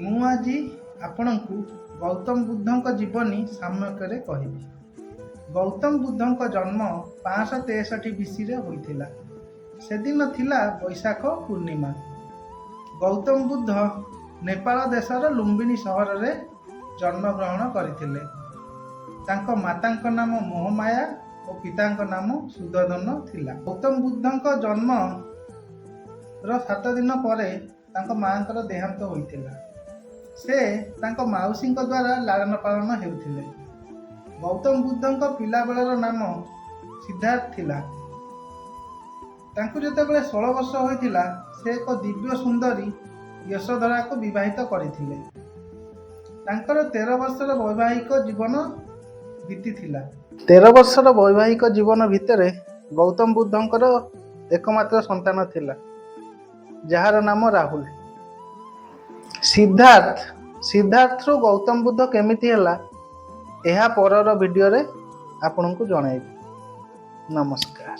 ମୁଁ ଆଜି ଆପଣଙ୍କୁ ଗୌତମ ବୁଦ୍ଧଙ୍କ ଜୀବନୀ ସମ୍ୟକରେ କହିବି। ଗୌତମ ବୁଦ୍ଧଙ୍କ ଜନ୍ମ 563 ବିସିରେ ହୋଇଥିଲା। ସେଦିନ ଥିଲା ବୈଶାଖ ପୂର୍ଣ୍ଣିମା। ଗୌତମ ବୁଦ୍ଧ ନେପାଳ ଦେଶର ଲୁମ୍ବିନୀ ସହରରେ ଜନ୍ମଗ୍ରହଣ କରିଥିଲେ। ତାଙ୍କ ମାତାଙ୍କ ନାମ ମୋହମାୟା ଓ ପିତାଙ୍କ ନାମ ସୁଧୋଦନ ଥିଲା। ଗୌତମ ବୁଦ୍ଧଙ୍କ ଜନ୍ମର 7 ଦିନ ପରେ ତାଙ୍କ ମାଆଙ୍କର ଦେହାନ୍ତ ହୋଇଥିଲା। ସେ ତାଙ୍କ ମାଉସୀଙ୍କ ଦ୍ୱାରା ଲାଳନ ପାଳନ ହେଉଥିଲେ। ଗୌତମ ବୁଦ୍ଧଙ୍କ ପିଲାବେଳର ନାମ ସିଦ୍ଧାର୍ଥ ଥିଲା। ତାଙ୍କୁ ଯେତେବେଳେ 16 ବର୍ଷ ହୋଇଥିଲା, ସେ ଏକ ଦିବ୍ୟ ସୁନ୍ଦରୀ ୟଶୋଧରାକୁ ବିବାହିତ କରିଥିଲେ। ତାଙ୍କର 13 ବର୍ଷର ବୈବାହିକ ଜୀବନ ବିତିଥିଲା। 13 ବର୍ଷର ବୈବାହିକ ଜୀବନ ଭିତରେ ଗୌତମ ବୁଦ୍ଧଙ୍କର ଏକମାତ୍ର ସନ୍ତାନ ଥିଲା, ଯାହାର ନାମ ରାହୁଲ। ସିଦ୍ଧାର୍ଥରୁ ଗୌତମ ବୁଦ୍ଧ କେମିତି ହେଲା, ଏହା ପରର ଭିଡ଼ିଓରେ ଆପଣଙ୍କୁ ଜଣାଇବି। ନମସ୍କାର।